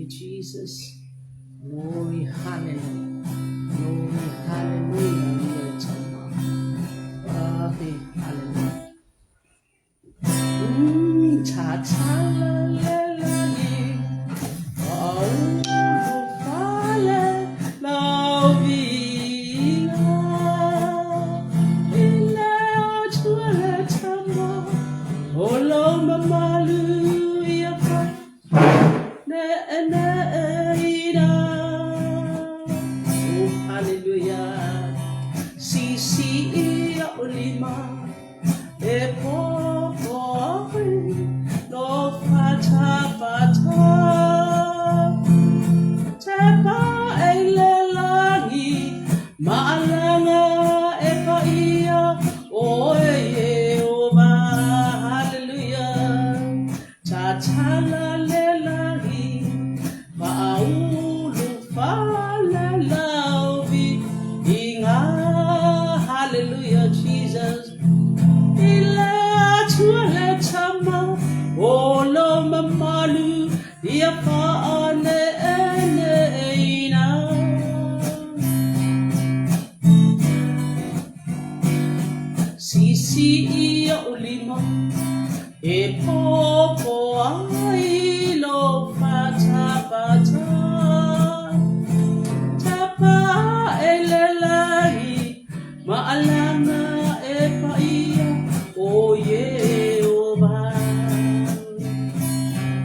Hallelujah, Jesus. Glory, hallelujah. Glory, hallelujah. Worthy, hallelujah. Cha cha la la la li. Oh, fale la vi la. Ile o le tama. O lo mamalu ia fa. Ne ne ina. Oh, hallelujah. Si si ia o lima. E po po ai. Lo fata fata. Te pa e le langi. Maalanga e pa ia. O e e o ma. Hallelujah. Ta ta la le langi. Ma'aulu fale lauvi inga. Hallelujah, Jesus. Ile atua le tama o lo mamalu ia faane ene ina. Sisi ia o lima e popo ai lo fata fata. Tapa e le lagi maalanga e paia o Yehova.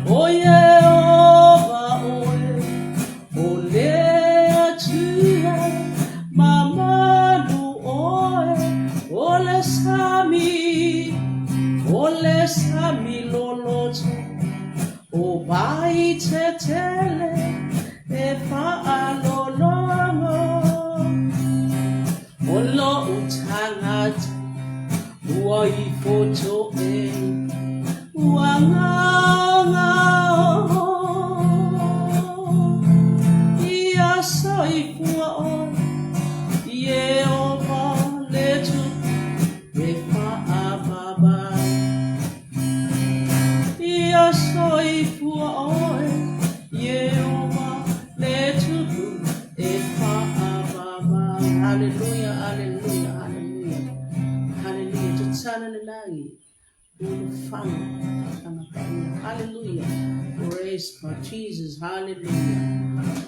O Yehova oe o le atua mamalu oe o le sami o le sami loloto o vai te tele e faalologo o lo utangata ua ifoto e ua ngao ia soifua oe Yehova le tupu e faavava ia soifua oe Yehova le tupu e faavava. Hallelujah, hallelujah, hallelujah, hallelujah. Tatana le lagi ulufano tangata. Hallelujah. Praise God, Jesus. Hallelujah.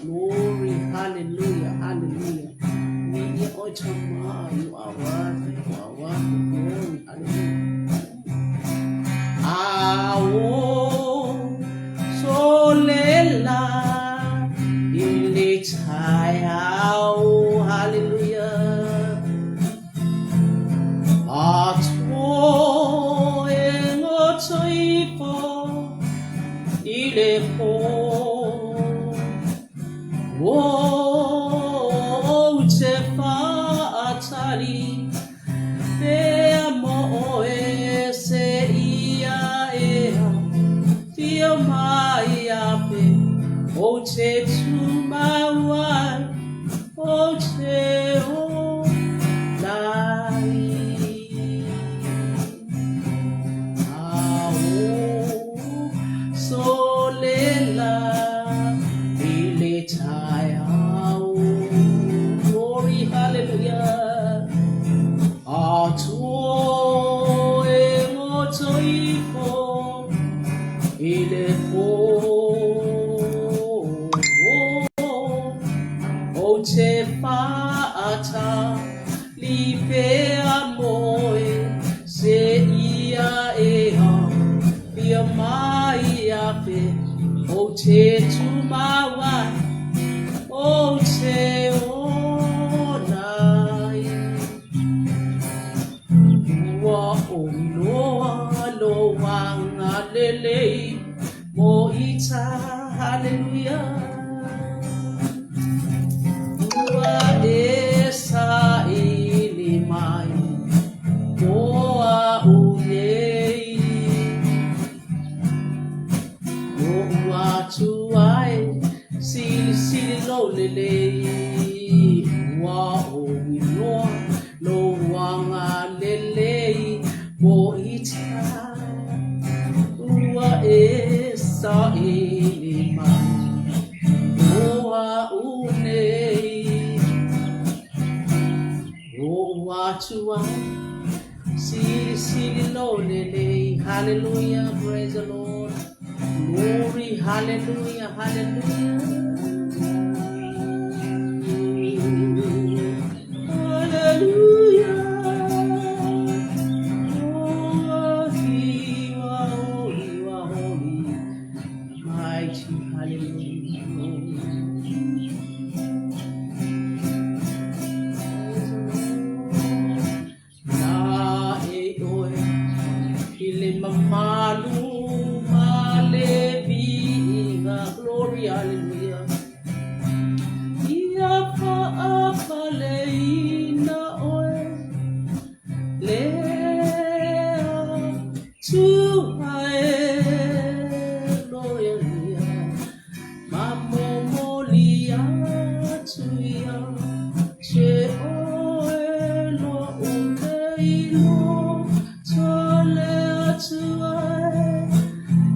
Glory, hallelujah, hallelujah. We you are worthy, you are worthy. Glory, hallelujah. Ao solela ile taeao. Hallelujah. Ato e ngotoifo ile po. O te whaatari pea mo oe se ia ea tia mai ape o te tumauai o te o lai. Ao solela ile taeao. Glory, hallelujah. Ato e ngoto ifo ile po o te whaata li pea moe se ia e ha fia mai ape o te tumawai o te onai. Ua o iloa lo wanga lelei mo ita. Hallelujah. Ua e sa ili mai o a u nei o ua atu ai sili sili lo lelei ua o iloa lo wanga lelei mo ita ua e sa ili mai. atu ai Silisili lo lelei Hallelujah praise the Lord Glory hallelujah hallelujah Hallelujah Oh you are holy you are holy Mighty hallelujah Na e oe i le mamalu ma le viiga. Glory, hallelujah. Ia faapaleina oe le Atua e. Glory, hallelujah. Mamomoli atu ia te oe lo'u nei loto le Atua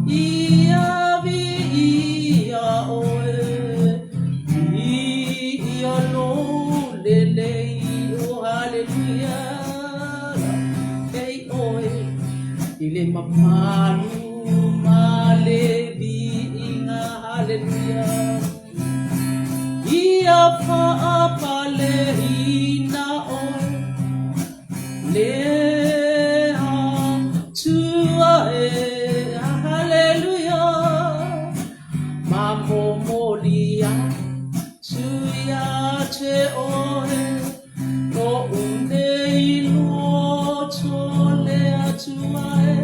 e ia viia oe viia lou lelei oh haleluia ei oe I le mamalu ma le viiga, haleluia, ia faapaleina oe le Atua e, haleluia, ma momoli atu ia te oe lo'u nei loto le Atua e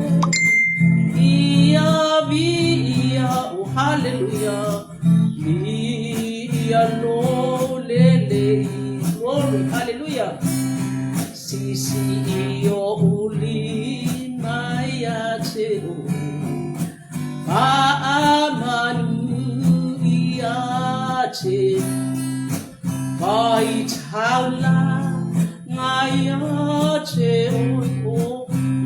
ia viia oh hallelujah viia lou lelei glory hallelujah Silisili i ou lima ia te oe Faamanu ia te Faitaulaga ia te oe o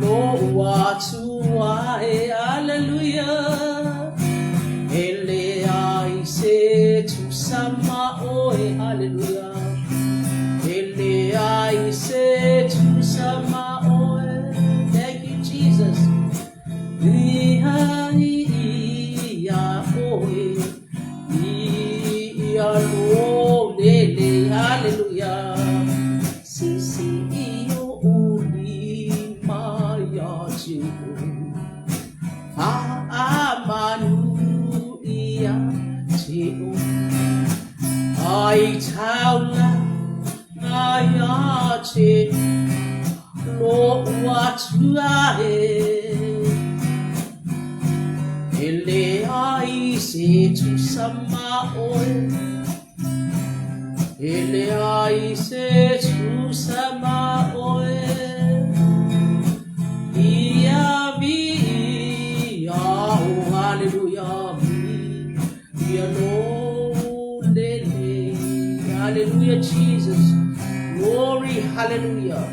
lou Atua e Hallelujah E leai se tusa ma oe Hallelujah E leai se tusa ma oe Thank you Jesus Ia ia oe ia lou lelei Hallelujah Silisili i ou lima ia te oe Faamanu ia te oe Faitaulaga ia te lou Atua e E leai se tusa ma oe E leai se tusa ma oe Ia viia oh hallelujah viia lou lelei Hallelujah Jesus Glory hallelujah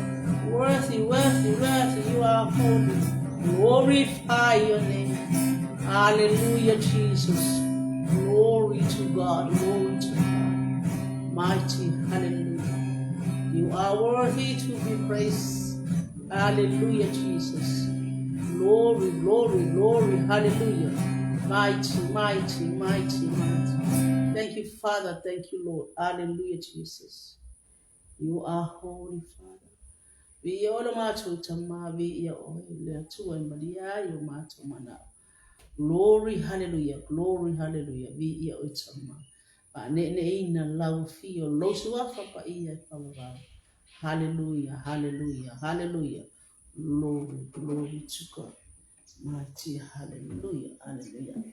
Worthy worthy worthy you are holy Glorify your name Hallelujah Jesus Glory to God glory to God Mighty hallelujah You are worthy to be praised Hallelujah Jesus Glory glory glory hallelujah Mighty mighty mighty mighty Thank you Father thank you Lord Hallelujah Jesus You are holy Father Viia oe lo matou Tama viia oe le Atua e malia ai o matou manao Glory hallelujah glory hallelujah viia oe Tama Faaneeneeina lau afio lou suafa paia e falavao Hallelujah hallelujah hallelujah glory glory to God mighty hallelujah hallelujah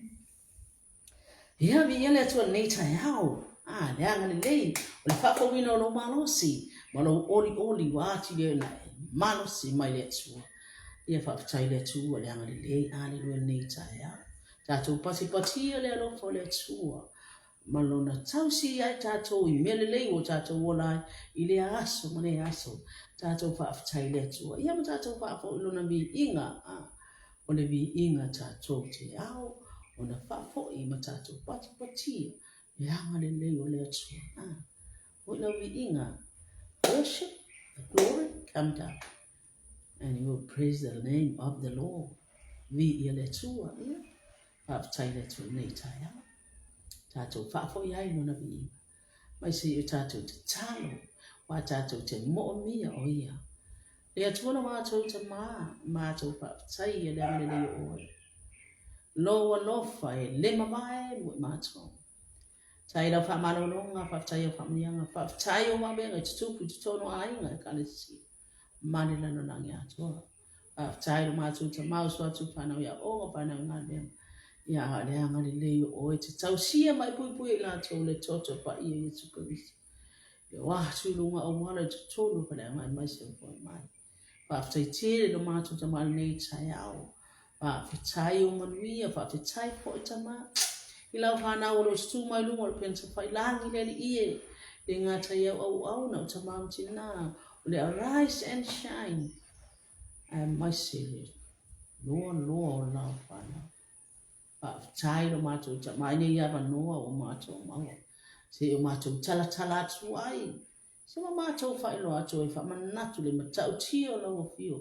Ia, viia le Atua lenei taeao. A, le agalelei o le faafouina o lou malosi ma lou olioli ua atili ai ona e malosi mai le Atua. Ia, faafetai le Atua le agalelei. Aleluia lenei taeao. Tatou patipatia le alofa o le Atua ma lona tausi ia i tatou i mea lelei ua tatou ola ai i lea aso ma lea aso. Tatou faafetai i le Atua. Ia ma tatou faafoi lona viiga. A, o le viiga tatou te ao ona faafoi ma tatou patipatia le agalelei o le Atua. A, foi lau viiga. Worship the glory. come down and you will praise the name of the Lord. Viia le Atua, ia. Faafetai i le Atua i lenei taeao. Tatou faafoi ai lona viiga. Mai se i o tatou tatalo, ua tatou te moomia o ia. Le Atua lo matou Tamā, matou faafetai ia le agalelei o oe. Lou alofa e le mavae mo i matou. Tai lau faamalologa, faafetai au faamanuiaga, faafetai o vavega i tutupu i totonu o aiga e Ekalesia ma le lalolagi atoa. Faafetai lo matou Tama o suatu whanau ia oga whanau i galuega. Ia a le agalelei o oe te tausia ma e puipui i latou le toto paia Iesu Keriso. Le o atu i luga auala i totonu o faleaga aemaise o fo'i mai. Faafetai tele lo matou Tama i lenei taeao. Faafetai o manuia, faafetai foi Tama i lau whanau o lo tutu mai luga o le Penitafailangi le Alii e, le gata i au auauna o Tama ma Tina, o le Arise and Shine, aemaise le loa loa o lau whanau. Faafetai lo matou Tama i nei avanoa ua matou maua, se i o matou talatala atu ai Se ma matou faailoa atu ai faamanatu le matautia o lau afio,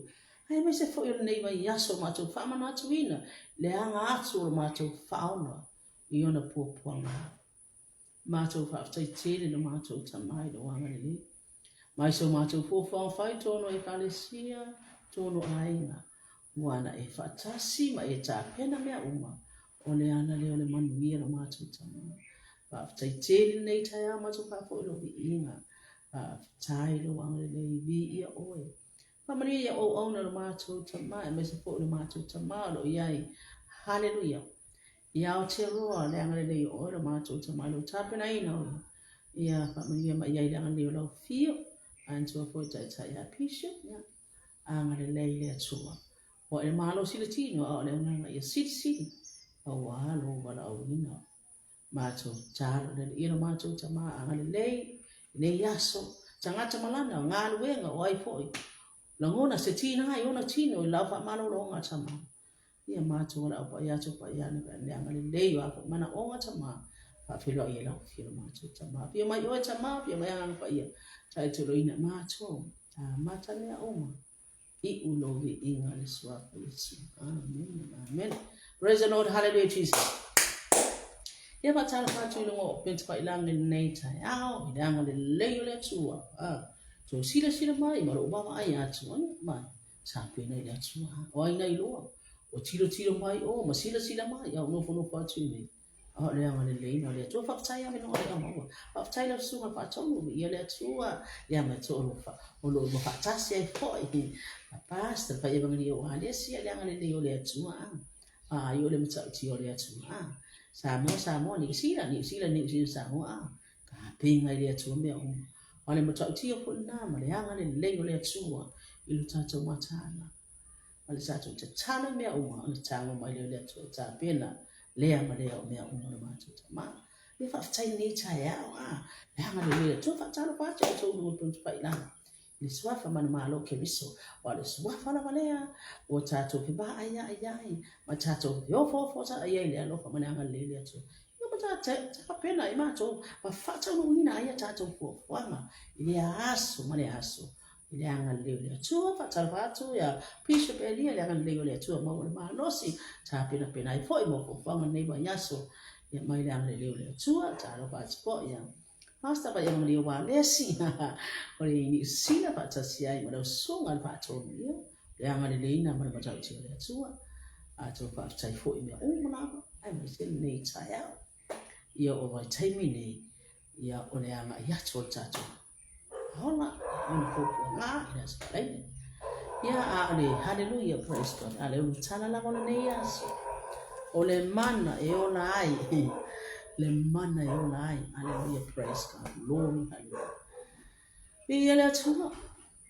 aemaise foi o lenei vaiaso matou faamanatuina le aga atu o lo matou faaola i ona puapuaga. Matou faafetai tele lo matou Tama i lou agalelei mai so matou fuafuaga fai tonu o Ekalesia, tonu aiga, Ua na e faatasi ma e tapena mea uma, o le ala lea o le manuia lo matou Tama. Faafetai tele lenei taeao matou faafoi lou viiga. Faafetai lou agalelei, viia oe. Faamanuia i au auauna lo matou Tama, aemaise foi lo matou Tama o lo o i ai. Haleluia. I Aotearoa le agalelei o oe lo matou Tama i lou tapenaina o ia. Ia faamanuia mai ai le agalelei o lau Afio, manatua foi taitai ia Bishop, ia. Agalelei le Atua. Ua e malosi le tino a o le agaga ia silisili aua lou valaauina. Matou tatalo le Alii lo matou Tama agalelei i nei aso, tagata ma lana galuega o ai foi lagona se tina i ona tino i lau faamalologa Tama. Ia matou valaau paia atu paia ane pe le agalelei o a foi manaoga Tama faafeiloai ai lau Afio lo matou Tama. Afio mai oe Tama, afio mai Agaga Paia, taitoloina matou, amata mea uma, iu lou viiga le suafa Iesu. Amen, amen. Praise the Lord, hallelujah Jesus. Ia faatalofa atu i luga o Pentefailagi i lenei taeao, i le agalelei o le Atua. Ah, tou silasila mai ma lou vaavaai atu, ai mai. Tapena i le Atua. O ai na iloa? Ua tilotilo mai o ma silasila mai, a ua nofonofo atu i nei. A o le agalelei na o le Atua. Faafetai ave no ai maua. Faafetai lau susuga faatonu ia le Atua. Ia ma to o fa o lo ma faatasi ai foi. Pastor fa evangelio o alesi ia le agalelei o le Atua. A i o le matautia o le Atua. Samoa, Samoa, Niu Sila, Niu Sila, Niu Sila, Samoa. Ka penga i le Atua mea uma. O le matautia foi lena ma le agalelei o le Atua i lo tatou mataala. Ma le tatou tatalo i mea uma, ona tago mai lea o le Atua e tapena lea ma lea o mea uma o le matou Tama. Ia faafetai lenei taeao, a, le agalelei o le Atua, faatalofa atu i outou luga o Pentepailagi. I le suafa manumalo o Keriso, aua o le suafa lava lea ua tatou fevaaiai ai ma tatou feofoofotai ai i le alofa ma le agalelei o le Atua. Ia ma tapena ai matou ma faataunuuina ai a tatou fuafuaga i lea aso ma le aso i le agalelei o le Atua. Faatalofa atu ia Bishop Elia i le agalelei o le Atua maua le malosi, tapenapena ai foi mo fuafuaga lenei vaiaso. Ia mai le agalelei o le Atua, talofa atu foi ia Pastor vai agalelei o Walesi, o le Niu Sila faatasi ai ma lau susuga le faatonu, ia, le agaleleiina ma le matautia o le Atua. Matou faafetai foi i mea uma lava, aemaise lenei taeao. Ia o vaitaimi nei, ia o le agai atu o le tatou aoga, ona puapuaga i le Aso Faraile. Ia, a o le hallelujah, praise God, a le ulutala lava o lenei aso, o le mana e ola ai, le mana e ola ai, hallelujah, praise God, glory, hallelujah. Viia le Atua,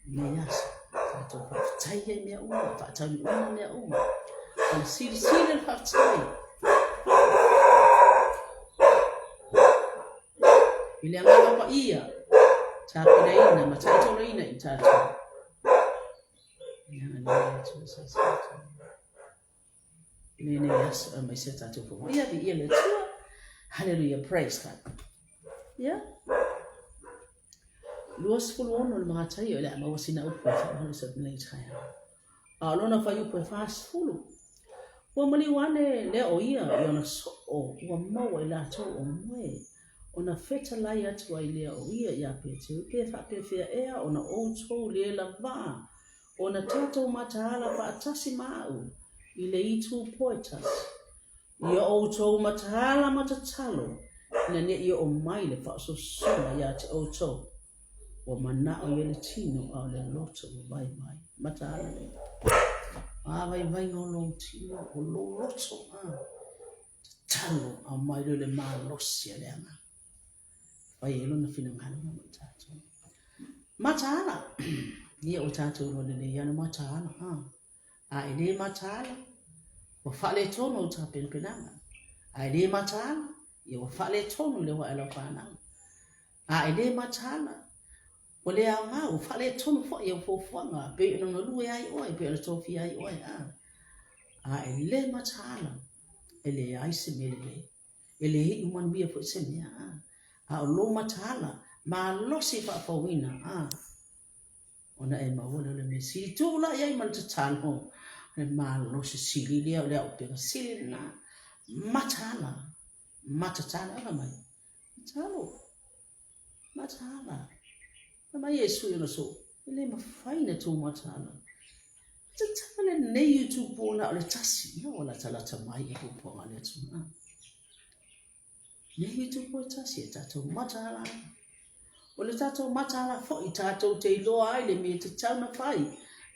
lenei aso, tatou faafetai ai mea uma, faataunuuina mea uma. O le silisili o le faafetai. I le agaga paia, tapenaina ma taitoloina i tatou. Ia, le Atua sa sa. Lenei aso aemaise a tatou fono. Ia, viia le Atua. Hallelujah, praise God. Ia. 26 le Mataio o le a maua sina upu e faamalosi atu nei taeao. A o lona fuaiupu e 40, ua maliu ane lea o ia i ona soo ua maua i latou o moe, ona fetalai atu ai lea o ia iā Peteru, pe faapefea ea ona outou le lavaa ona tatou mataala faatasi ma au i le itu po e tasi. Ia outou mataala ma tatalo ina ne i oo mai le faaososoga ia te outou. Ua manao ia le tino a o le loto ua vaivai. Mataala lea. A vaivaiga o lou tino, o lou loto, a. Tatalo, aumai lea o le malosi a le Agaga. Fai ai lona finagalo ma i tatou. Mataala! Ia ua tatou iloa lelei lava le mataala, a. A e le mataala, ua faaletonu au tapenapenaga. A e le mataala, ia ua faaletonu le oa e lau fanau. A e le mataala, ua le aoga, ua faaletonu foi au fuafuaga e pei ona galue ai oe, e pei ona tofia ai oe. A, a e le mataala, e leai se mea lelei. E le iu manuia foi se mea, a. A o lou mataala, malosi e faafouina, a. Ona e maua lea o le mea sili. Tuu la i ai ma le tatalo, le malosi sili lea o le auupega sili lena. Mataala, matatala, fai mai, tatalo, mataala. Fai mai Iesu i ona soo, e le mafai na tou mataala. Tatala lenei itupo na o le tasi, ia ua latalata mai i puapuaga a le Atua. Nei e tupu e tasi e tatou mataala ai. O le tatou mataala foi tatou te iloa ai le mea e tatau ona fai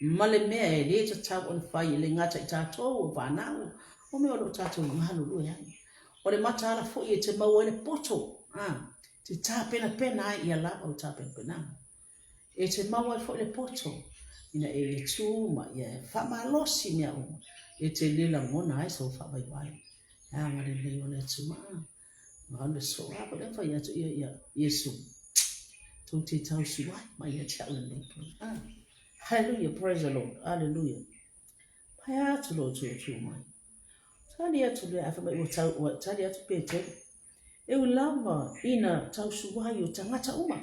ma le mea e le tatau ona fai e le gata i tatou o fanau, o mea o lo o tatou galulue ai. O le mataala foi e te maua ai le poto, a, te tapenapena ai ia lava au tapenapenaga. E te maua ai foi le poto ina e tu ma ia faamalosi mea uma e te le lagona ai sou faavaivai. E agalelei o le Atua. Ua alu le soo a foi lea fai atu ia ia Iesu. Tou te tausi ai mai ia te au lenei po. Ah. Hallelujah, praise the Lord. Hallelujah. Pai atu lo tu tu mai. Tali atu le afa mai ua tau ua tali atu Petero. E ui lava ina tausuai o tagata uma,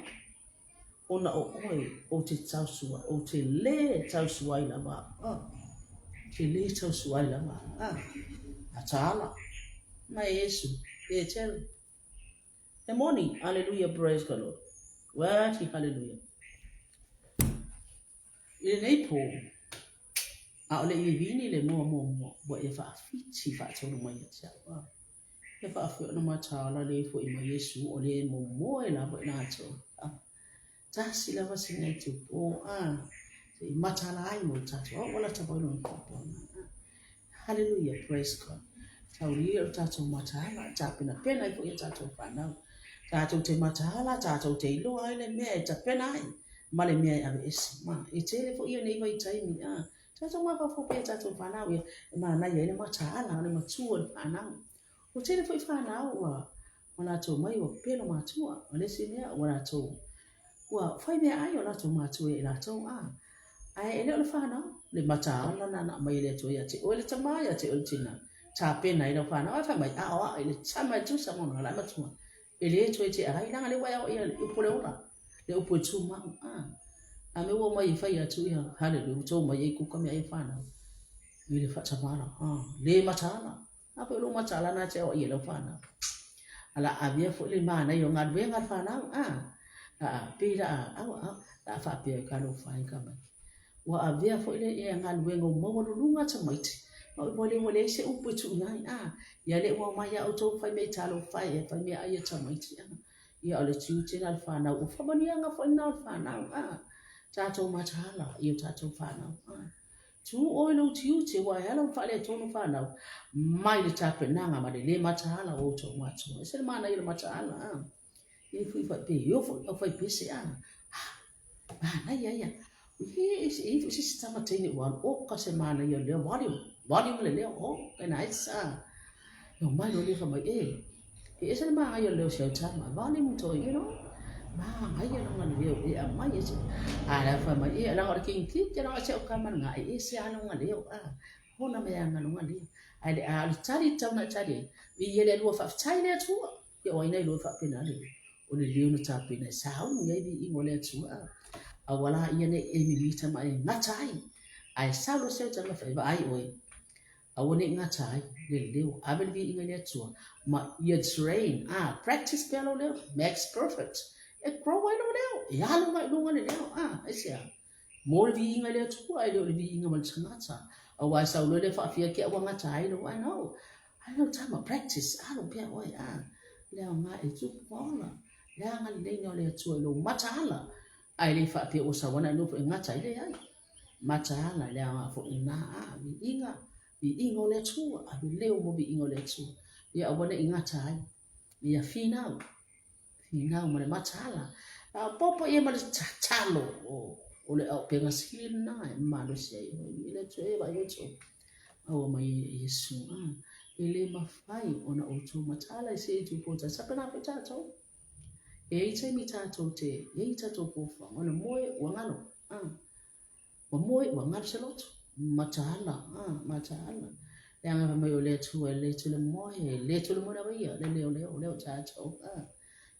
ona o oe ou te tausua, ou te lē tausuai lava au, ah, te lē tausuai lava au, ah, mataala, mai Iesu, Petero, e moni, aleluia, praise the Lord, worthy, hallelujah. I lenei pō, ʻaʻole i vivini le moa muamua, ua e faafiti faatonu mai ia te au, ah. E faafia ona mataala le foʻi mai Iesu o le momoe lava i latou. Ah, tasi lava sina itupo, ah, se i mataala ai mo tatou. Au ua lata mai lona puapuaga. Ah, hallelujah, praise God. Taulia o tatou mataala, tapenapena ai foi ia tatou whanau. Tatou te mataala, tatou te iloa ai le mea e tapena ai, ma le mea e aveese. Ma, e tele foi ia nei vaitaimi, ah, Tatou mafaufau pea i tatou fanau ia e manaia ai le mataala o le matua o le fanau. Ua tele foi fanau ua ua latou mai ua pepelo matua. O le isi mea ua latou ua fai meaai o latou matua ia i latou a. Ae e le o le fanau le mataala na na aumai e le Atua ia te oe le tama ia te oe le tina. Tapena ai lau fanau ae fai mai a o aa i le tama e tusa ma ona la e matua. E le toe tea ai, leaga lea ua e aoaia le upu o le ola, le upu e tumau. A, a mea ua omai e fai atu ia, hallelujah, ua tou mai ai kuka mea ai fanau i le faatamala, a, le mataala. A foi o lou mataala na te aoaia i lau fanau. A la avea foi le manaia o galuega a le fanau, a, a, pei la a, au, a, la a faapea i talofa e ka mai. Ua avea foi le ea galuega ua maualuluga tamaiti, ma ua le ua leai se upu e tuuina ai, a, ia lea ua omai ia outou fai mea i talofa e, fai meaai a tamaiti, a, ia o le tiute lena o le fanau, o faamanuiaga foi lena o le fanau, a, tatou mataala i o tatou fanau, a. Tu oe lou tiute ua e ala ona faaletonu fanau mai le tapenaga ma le le mataala o outou matua. Ese le manaia o le mataala, a. E fui fai pe io foi au fai pese a. Ha, manaia ia. E e e foi se si tama teine ua alu oka se manaia o leo volume, volume le leo oh e nice a. No mai lo le fa mai e. E ese le manaia o leo se au tama, volume to you know. Manaia lona leo e a mai e se. A la fa mai e la o le king ki ke la se o kama nga e ese a lona leo a. Hona me anga lona leo. Ai le a le tali tau na tali. Vi ia le lua faafetai le Atua. Ia o ai na iloa e faapena le. O le leo na tapena e sauni ai viiga o le Atua, aua la ia ne i e mimita ma e gata ai. Ae sau loa Satana e vaai oe, aua ne i gata ai le leo, ave le viiga i le Atua ma ia train, practice pea lou leo, makes perfect. E grow ai lou leo, e alu agai i luga le leo, aisea? Mo le viiga i le Atua, e le o le viiga ma le tagata. Aua e sau loa le faafia ke ua gata ai lou, no. Ai lau tama, practice, alu pea oe, le aoga e tupu ma ola. Le agalelei o le Atua i lou mataala, ae le faapea ua sau ana e nofo e gata ai, leai. Mataala le aoga foi lena, viiga, viiga o le Atua, ave leo mo viiga o le Atua. Ia aua ne i gata ai, ia finau, finau ma le mataala. Faaopoopo ia ma le tatalo, o le auupega sili lena e malosi ai oe. Viia le Atua e vaai outou. Aua mai e Iesu, e le mafai ona outou mataala i se itu po tasi. Faapena foi tatou. E i ai taimi tatou te, e i ai tatou fuafuaga, ona moe ua galo. Ua moe ua galo se loto. Mataala, mataala. Leaga fai mai o le Atua e le tule moe, e le tule moe lava ia, le leo leo, leo tatou.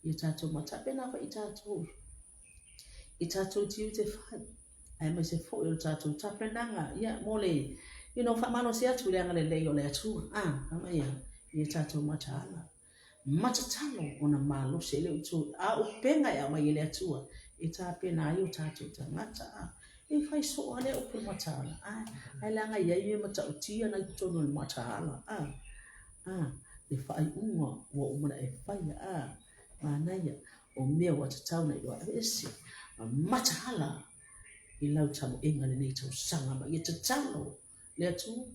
Ia tatou mataala. Pena foi i tatou, i tatou tiute fai, aemaise foi o le tatou tapenaga, ia, mo le, you know, faamalosi atu i le agalelei o le Atua. Fai mai ia, ia tatou mataala. Matatalo ona malosi ai le outou auupega e aumai e le Atua e tapena ai o tatou tagata. E fai soo lava lea upu le mataala, ae leaga e i ai mea matautia na i totonu o le mataala. Le faaiuga ua uma ona e faia, manaia, o mea ua tatau ona iloa aveese. Mataala i lau tamoega i lenei tausaga ma ia tatalo le Atua,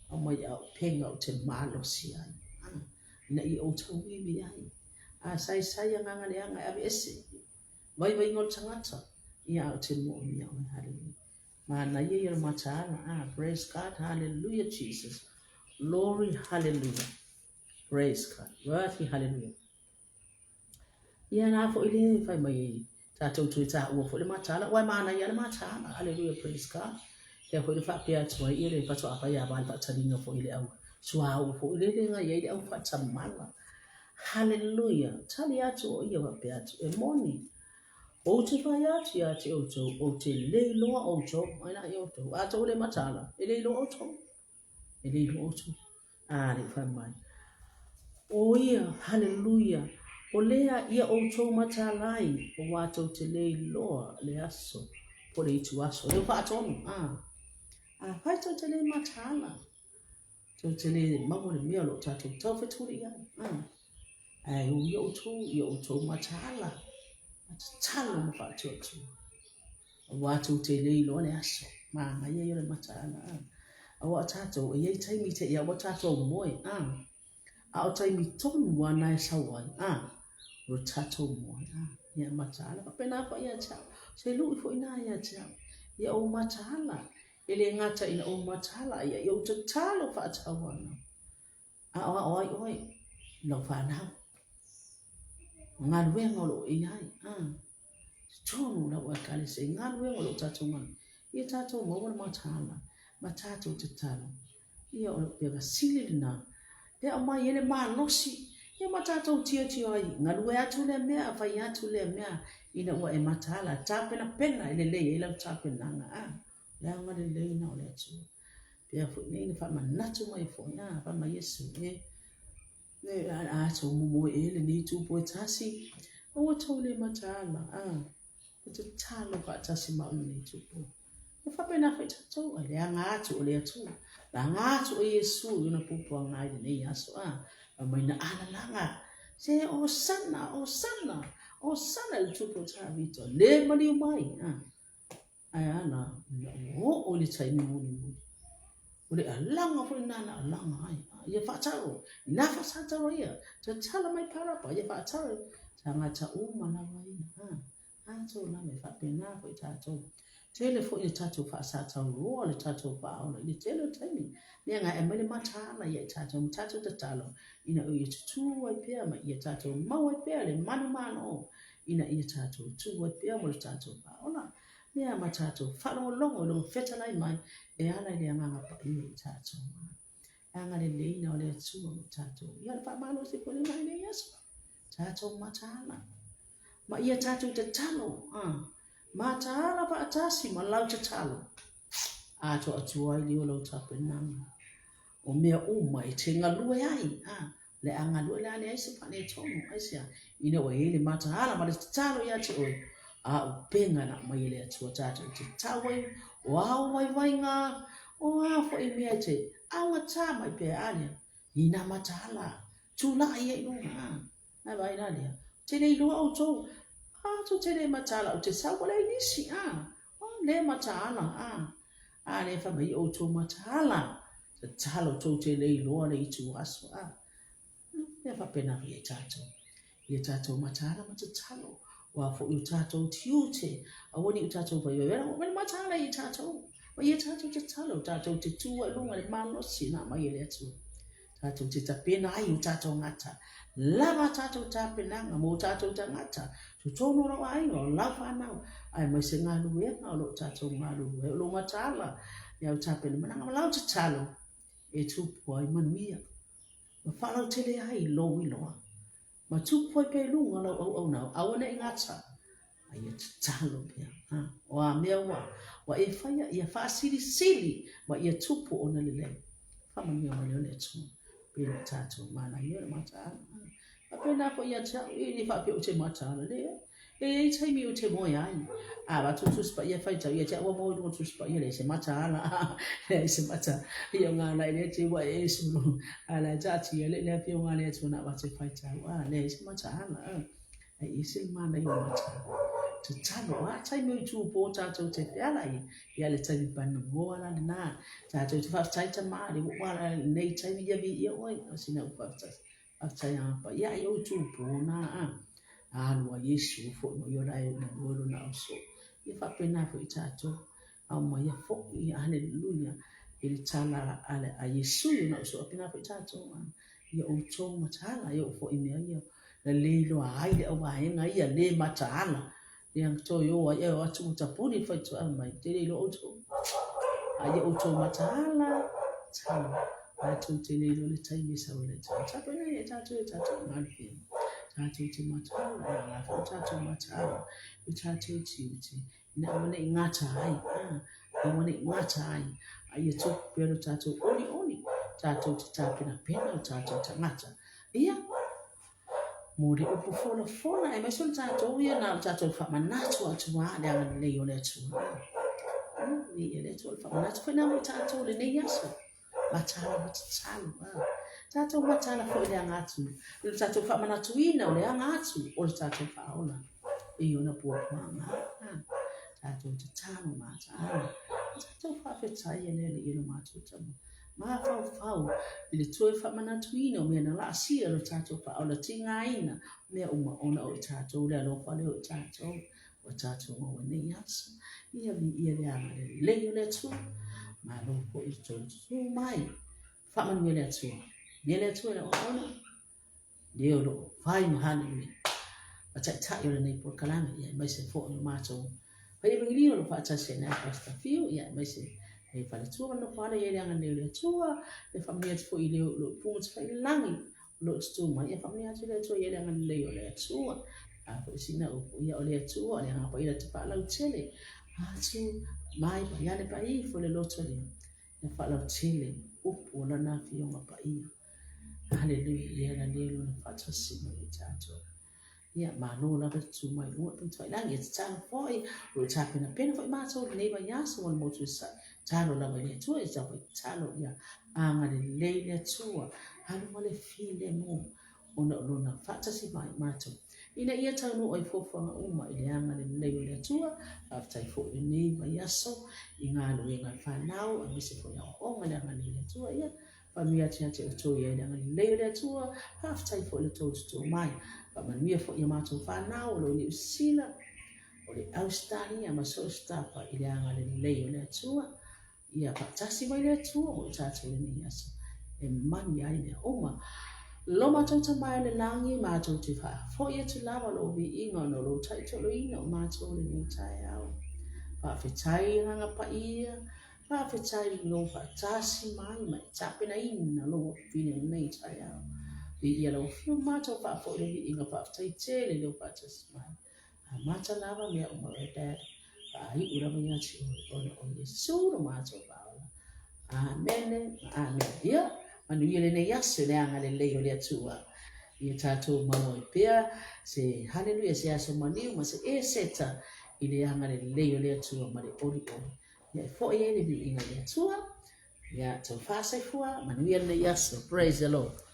aumai auupega ou te malosi ai, ina ia ou tauivi ai. A saisai agaga leaga e aveese vaivaiga o le tagata, ia ae ou te moomia oe. Hallelujah. Manaia ia o le mataala. Praise God. Hallelujah, Jesus. Glory, hallelujah. Praise God. Worthy, hallelujah. Ia na foi le fai mai tatou toe taua foi le mataala, aua e manaia le mataala. Hallelujah, praise God. Lea foi le faapea atu ai ia le faatoa fai lava le faataliga foi i le au suauu foi lele na i ai le au faatamala. Hallelujah. Tali atu o ia faapea atu, e moni, ou te fai atu ia te outou, ou te le iloa outou. Ai la ia outou, a tou le mataala, e le iloa outou. E le iloa outou. A le fai mai. O ia, hallelujah, o lea ia outou mataala ai, aua tou te le iloa le aso po o le ituaso. Lea ua faatonu, afai tou te le mataala, tou te le maua le mea o lo o tatou taufetuli i ai. Ae ui ia outou ia outou mataala, ma tatalo ma faatuatua. Aua tou te le iloa le aso, manaia ia o le mataala. Aua o tatou, e i ai taimi te i a ua tatou moe, a o taimi tonu lava na e sau ai, o le tatou moe, ia mataala. Faapena foi ia te au, se lui foi na ia te au, ia ou mataala, e le gata ina ou mataala, a ia ou tatalo faatauana. Aoao ai oe i lau fanau, galuega o lo o i ai, totonu o lau Ekalesia, i galuega o lo o tatou galue, ia tatou maua le mataala ma tatou tatalo. Ia o le upega sili lena e aumai ai le malosi, ia ma tatou tilotilo ai, galue atu lea mea, fai atu lea mea, ina ua e mataala, tapenapena e lelei ai lau tapenaga. Le agalelei na o le Atua. Pea foi nei na faamanatu mai foi, fai mai Iesu, e, e, a tou momoe ea i lenei itupo e tasi, aua tou le mataala, e tatalo faatasi ma au i lenei itupo. E faapena foi tatou, ai le aga atu o le Atua, le aga atu o Iesu i ona puapuaga i lenei aso, fai mai na alalaga, se Hosana, Hosana, Hosana i le tupu o Tavita, le maliu mai, Ae a la, ina ua oo i le taimi mulimuli, o le alaga foi lena na alaga ai. Ia faatalo, ina faatalo ia, tatala mai Parapa, ia faatalo, tagata uma lava ia. Tatou lava e faapena foi tatou. Tele foi ina tatou faasatauroa le tatou faaola i le tele o taimi. Leaga e aumai le mataala ia i tatou ma tatou tatalo ina ia tutū ai pea ma ia tatou mau ai pea le manumalo ina ia tatou tū ai pea mo le tatou faaola. Ia ma tatou faalogologo i lona fetalai mai e ala i le Agaga Paia i tatou. E agalelei na o le Atua mo tatou. Ia o le faamalosi foi lena i lenei aso. Tatou mataala. Ma ia tatou tatalo, a, mataala faatasi ma lau tatalo, atoatoa ai lea o lau tapenaga. O mea uma e te galue ai, a, le a galue la leai se faaletonu, aisea? Ina ua i ai le mataala ma le tatalo ia te oe, a upega na aumai e le Atua tatou te tau ai, o ao vaivaiga, o a foi mea e te augata mai pea, a lea, i nā mataala, tulai ai i luga, a. Ae vaai la lea, ou te le iloa outou, a, tou te le mataala, ou te sau ua leai nisi, a, o le mataala, a, a lea fai mai outou mataala, tatalo tou te le iloa le itu aso, a, mea faapena foi ia i tatou, ia tatou mataala ma tatalo, ua foi o tatou tiute, aua ne i o tatou vaivai, ua mai mataala ia i tatou, ma ia tatou tatalo, tatou te tu ai luga le malosi na aumai e le Atua. Tatou te tapena ai o tatou gata. Lava a tatou tapenaga mo tatou tagata, totonu o lou aiga, o lau fanau, aemaise galuega o lo o tatou galulue ai. O lou mataala i au tapenamanaga ma lau tatalo e tupu ai manuia ma faalautele ai lou iloa. Ma tupu ai pea i luga lau auauna, aua ne i gata, a ia tatalo pea. Ha, o a mea ua, ua e faia, ia faasilisili ma ia tupu ona lelei. Faamanuia mai lea o le Atua. Pei ona tatou manaia o le mataala. Faapena foi ia te au, e le faapea ou te mataala, leai. E i ai taimi ou te moe ai. A avatu le Tusi Paia e faitau, ia te au ua moe i luga o le Tusi Paia, leai se mataala, leai se mata. Ia o ngā lai lea te ua e sulu. A la e taatia le le afioga a le Atua na avatu e faitau, a leai se mataala. Ai e ese le manaia o le mataala. Tatalo, a taimi o i tūpō tātou te fealai, ia le taimi panoa la lena. Tātou te faafetai tama, le ua ala nei taimi ia viia oe, o sina u faafetai. Faafetai a paia ai o tūpō nā a. Alu a Iesu foi mai o lae na lua lona au so. Ia faapena foi i tatou. Au mai ia foi, haleluia, i le tala a, le, a Iesu i ona uso, faapena foi tatou. A. Ia outou mataala, ia o foi mea ia. Na le iloa ai le auvaega ia, le mataala. Ia toe o ai e o atu ua tapuni le faitoau mai, te le iloa outou. A ia outou mataala, tala, tatou te le iloa le taimi e sau ai le tala. Tapena ia tatou e tatou galulue. Tatou te mataala, e ala foi tatou mataala, i tatou tiute, ina aua ne i gata ai, aua ne i gata ai, a ia tupu pea lo tatou olioli, tatou te tapenapena o tatou tagata. Ia, Mo le upu folafola, aemaise o le tatou ia na o tatou faamanatu atu lava le agalelei o le Atua. Viia le Atua, o le faamanatu foi na mo tatou lenei aso. Mataala ma tatalo. Tatou mataala foi le aga atu, le tatou faamanatuina o le aga atu o le tatou faaola i ona puapuaga. Tatou tatalo mataala. Tatou faafetai e le Alii e lo matou tama. Mafaufau i le toe faamanatuina o mea na laasia lo tatou faaola tigaina mea uma ona o i tatou le alofa lea o i tatou ua tatou maua nei aso. Ia viia le agalelei o le Atua. Malo foi i le tou tutu mai. Faamanuia le Atua. Viia le Atua i lau auauna. Le o lo o fai ma haleluia. Ma taitai o lenei polokalame, ia aemaise foi o matou fai evangelio o lo o faatasi ai nai Pastor Fiu, ia aemaise le faletua ma le nofoala ia i le agalelei o le Atua, ia faamanuia atu foi i le o lo o i puga tafailangi o lo o tutū mai, ia faamanuia atu le Atua ia i le agalelei o le Atua. A foi sina upu, ia o le Atua, o le agaga paia te faalautele atu mai paiane paifo le loto lea, ia faalautele upu o lana afioga paia. Haleluia, ia na lea lona faatasi mai i tatou. Ia, malo lava le tutu mai luga i Putailangi, ia tatalo foi, o lo o tapenapena foi matou i lenei vaiaso mo le motu i Sasae. Tatalo lava i le Atua, ia tatau foi tatalo ia agalelei le Atua, alu ma le filemu, ona o lona faatasi mai matou. Ina ia taunuu ai fuafuaga uma i le agalelei o le Atua, faafetai foi i lenei vaiaso i galuega a le fanau, aemaise foi aoaoga i le agalelei o le Atua. Ia, Faamanuia atu ia te outou i ai le agalelei o le Atua, faafetai foi i le tou tutū mai. Faamanuia foi i a matou fanau o lo o i Niu Sila, o le Ausetalia ma so o se tapa i le agalelei o le Atua. Ia faatasi mai le Atua mo i tatou i lenei aso e manuia ai mea uma. Lo matou Tama i le lagi, matou te faafoi atu lava lou viiga ona o lou taitoloina o matou i lenei taeao. Faafetai i agaga paia, Faafetai i lou faatasi mai ma e tapenaina lou afifine i lenei taeao. Viia lau Afioga, matou faafoi le viiga faafetai tele i lou faatasi mai. Amata lava mea uma oe Dad. Faaiu lava ia te oe ona o Iesu lo matou faaola. Amene ma amene. Ia, manuia lenei aso i le agalelei o le Atua. Ia tatou maua ai pea se haleluia, se aso maliu ma se eseta i le agalelei o le Atua ma le olioli. Ia e foi ai le viiga i le Atua. Ia, tau faasoifua, manuia lenei aso. Praise the Lord.